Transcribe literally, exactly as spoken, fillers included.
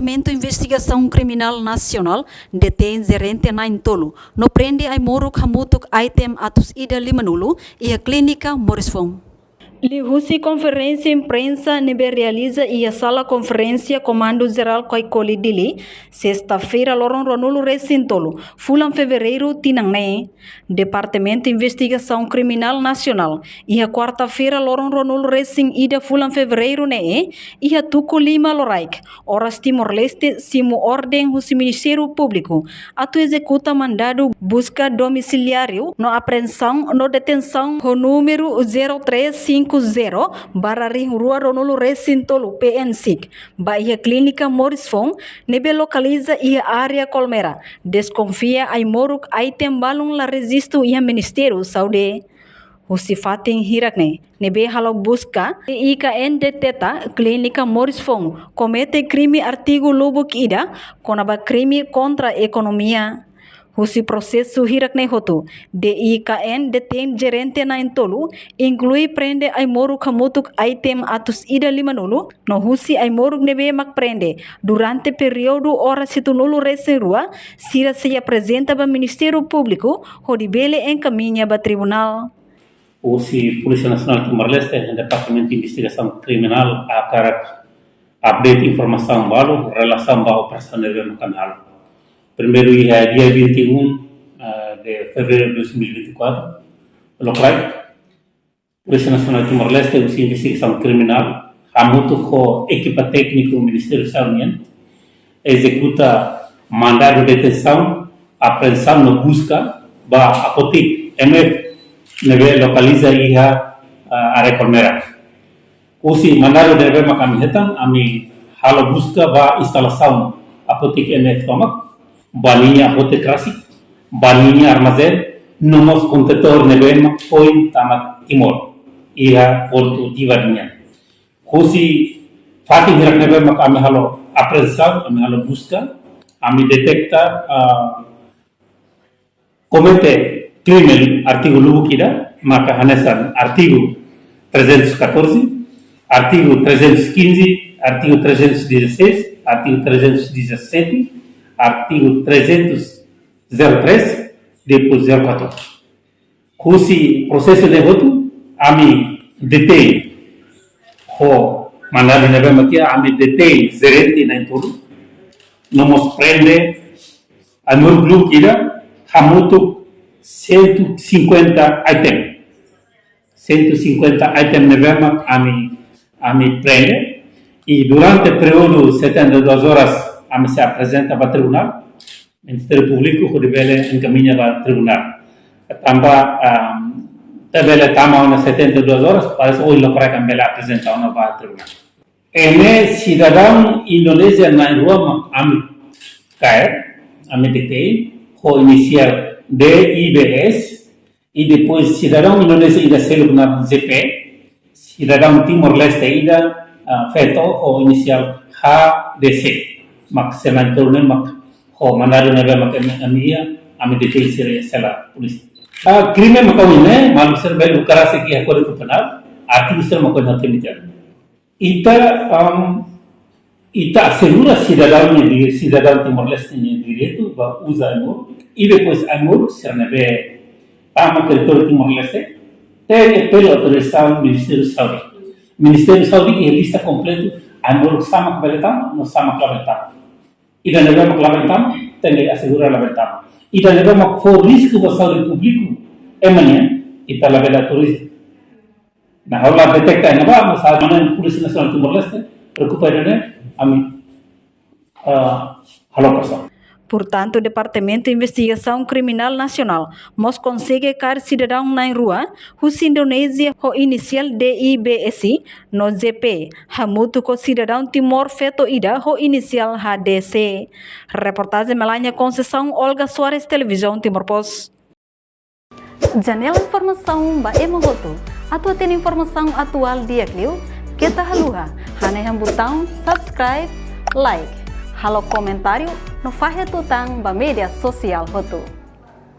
Departamentu Investigasaun Kriminál Nasionál detein jerente na'in-tolu no prende ai-moruk hamutuk item atus ida limanulu iha klínika Moris Foun. Liuhusi konferénsia imprensa ne'ebé realiza iha sala konferénsia Komandu Jerál Caicoli Dili, sesta-feira loron ruanulu-resin-tolu, fulan fevereiru tinan ne'e, Departamentu Investigasaun Kriminál Nasionál, iha kuarta-feira loron ruanulu-resin-ida fulan fevereiru ne'e, iha tuku lima loraik, oras Timor-Leste, simu orden husi Ministériu Públiku atu ezekuta mandadu buska domisiliáriu no apreensaun no detensaun ho númeru zero três cinco zero barra rihun rua ruanulu-resin-tolu P N SIC, ba iha klínika Moris Foun ne'ebé lokaliza iha área Colmera, deskonfia ai-moruk item balun la rejistu iha Ministériu Saúde. Husi fatin hirak-ne'e, ne'ebé halo buska, I K N deteta klínika Moris Foun komete krime artigu lubuk ida kona-ba krime kontra ekonomia. Husi prosesu hirak-ne'e hotu, D I K N detein jerente na'in-tolu, inklui prende ai-moruk hamutuk item atus ida limanulu, no husi ai-moruk ne'ebé mak prende durante períodu oras hitunulu-resin-rua, sira sei aprezenta ba Ministériu Públiku hodi bele enkamiña ba tribunál. Husi Polísia Nasionál Timor-Leste, Departamentu Investigasaun Kriminál hakarak update informasaun balu relasaun ba operasaun ne'ebé mak ami halo. Primeiru, iha dia vinte e um, ah, de fevereiro de dois mil e vinte e quatro, lokraik, Polísia Nasionál Timor-Leste, husi Investigasaun Kriminál, hamutuk ho ekipa tékniku Ministériu Saúde nian, ezekuta mandadu detensaun, apreensaun no buska ba apotik M F ne'ebé lokaliza iha, ah, área Colmera. Husi mandadu ne'ebé mak ami hetan, ami halo buska ba instalasaun apotik M F tomak, ba ninia hotek rasik, ba ninia armazén, no mós kontentór ne'ebé mak foin tama Timor, iha portu Dili nian. Husi fatin hirak ne'ebé mak ami halo apreensaun, ami halo buska, ami deteta, ah, komete krime artigu lubuk ida, maka hanesan artigu trezentos e catorze, artigu trezentos e quinze, artigu trezentos e dezasseis, artigu trezentos e dezassete, artigu trezentos, zero três, depois zero quatro. Husi prosesu ne'e hotu, ami detein, ho mandadu ne'ebé mak iha, ami detein jerente na'in-tolu, no mós prende ai-moruk lubuk ida, hamutuk cento e cinquenta item. Cento e cinquenta item ne'ebé mak ami, ami prende. I durante períodu setenta e duas horas, ami sei aprezenta ba tribunál, Ministériu Públiku, hodi bele enkamiña ba tribunál. Tanba, ah, ita bele tama ona setenta e duas horas, parese ohin lokraik ami bele aprezenta ona ba tribunál. Ne'e sidadaun Indonézia na'in-rua mak ami kaer, ami detein, ho inisiál D I B S, i depois sidadaun Indonézia ida seluk naran Z P, sidadaun Timor-Leste ida, ah, feto, ho inisiál H D C. Mak sira na'in-tolu ne'e mak ho mandadu ne'ebé mak ami, ami iha, ami detein sira iha sela polísia. Ah, krime mak ohin ne'e, maluk sira bele buka rasik iha Kódigu Penál, artigu sira mak ohin ne'e. Ita, am, ita asegura sidadaun nia di-, sidadaun Timor-Leste nia direitu ba uza ai-moruk, i depois ai-moruk sira ne'ebé tama territóriu Timor-Leste, tenke pela autorizasaun Ministériu Saúde. Ministériu Saúde iha lista kompletu ai-moruk sá mak bele tama, no sá mak la bele tama. Ida ne'ebé mak la bele tama, tenke asegura la bele tama. Ida ne'ebé mak fó risku ba saúde públiku, ema nian, ita la bele autoriza. Nah, ha'u la deteta iha ne'ebá, mas ha'u mane Polísia Nasionál Timor-Leste preokupa iha ne'e, ami, ah, halo pressão. Portantu, Departamentu Investigasaun Kriminál Nasionál mós konsege kaer sidadaun na'in-rua husi Indonézia ho inisiál D I B S no Z P, hamutuk ho sidadaun Timor feto ida ho inisiál H D C. Reportajen Melania Conceição, Olga Soares, Televizaun Timor Post. Janela informasaun ba ema hotu. Atu hatene informasaun atuál di'ak liu, keta haluha hanehan butaun subscribe, like, halo komentáriu no fahe tutan ba média sosiál hotu.